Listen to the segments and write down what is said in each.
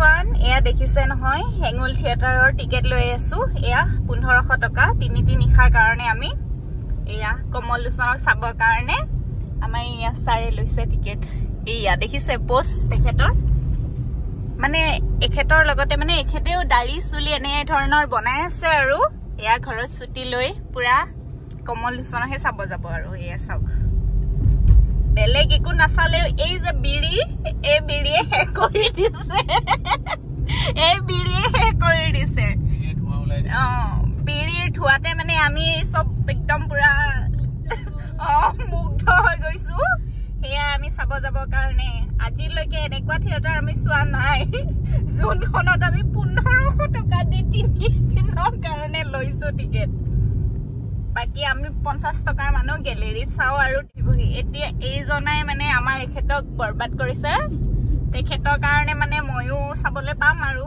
Everyone, এয়া দেখিছে নহয় হেঙুল থিয়েটাৰৰ টিকেট লৈ আছো। এয়া 1500 টকা তিনিটি নিশাৰ কাৰণে আমি এয়া কমল লোচনক চাবৰ কাৰণে আমাৰ এয়া ছাৰে লৈছে টিকেট। এয়া দেখিছে পোষ্ট তেখেতৰ, মানে এখেতৰ লগতে মানে এখেতেও দাড়ি চুলি এনে ধৰণৰ বনাই আছে আৰু এয়া ঘৰত ছুটি লৈ পুৰা কমল লোচনকহে চাব যাব আৰু। এয়া চাওক, বেলেগ একো নাচালেও এই যে বিড়ি, এই বিড়িয়ে শেষ কৰি দিছে, এই বিড়িয়ে শেষ কৰি দিছে। অ বিড়িৰ ধোঁৱাতে মানে আমি চব একদম পুৰা মুগ্ধ হৈ গৈছো। সেয়া আমি চাব যাবৰ কাৰণে আজিলৈকে এনেকুৱা থিয়েটাৰ আমি চোৱা নাই, যোনখনত আমি 1500 টকা দি 3 দিনৰ কাৰণে লৈছো টিকেট। বাকী আমি 50 টকাৰ মানুহ গেলেৰীত চাওঁ আৰু বহি। এতিয়া এইজনাই মানে আমাৰ এখেতক বৰবাদ কৰিছে, তেখেতৰ কাৰণে মানে ময়ো চাবলৈ পাম আৰু।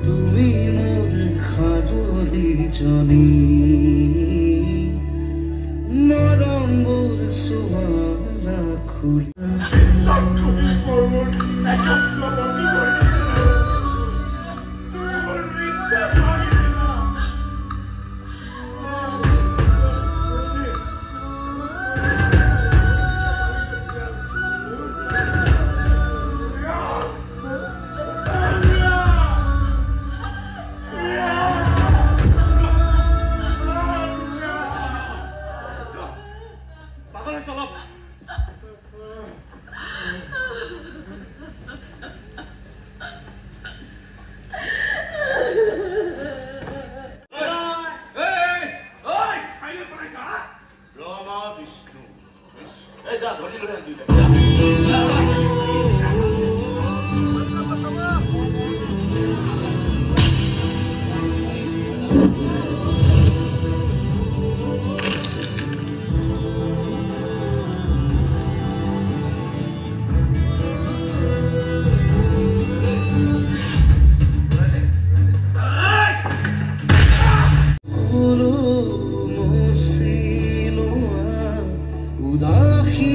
তুমি মোৰ খাৰদি জনী, মৰমবোৰ চোৱানা খুলি। উদাসী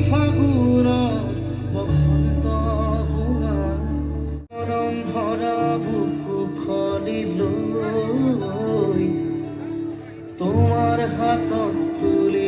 ফাগুনত বসন্ত হোৱা, মৰম ভৰা বুকু খলি লৈ তোমাৰ হাতত তুলি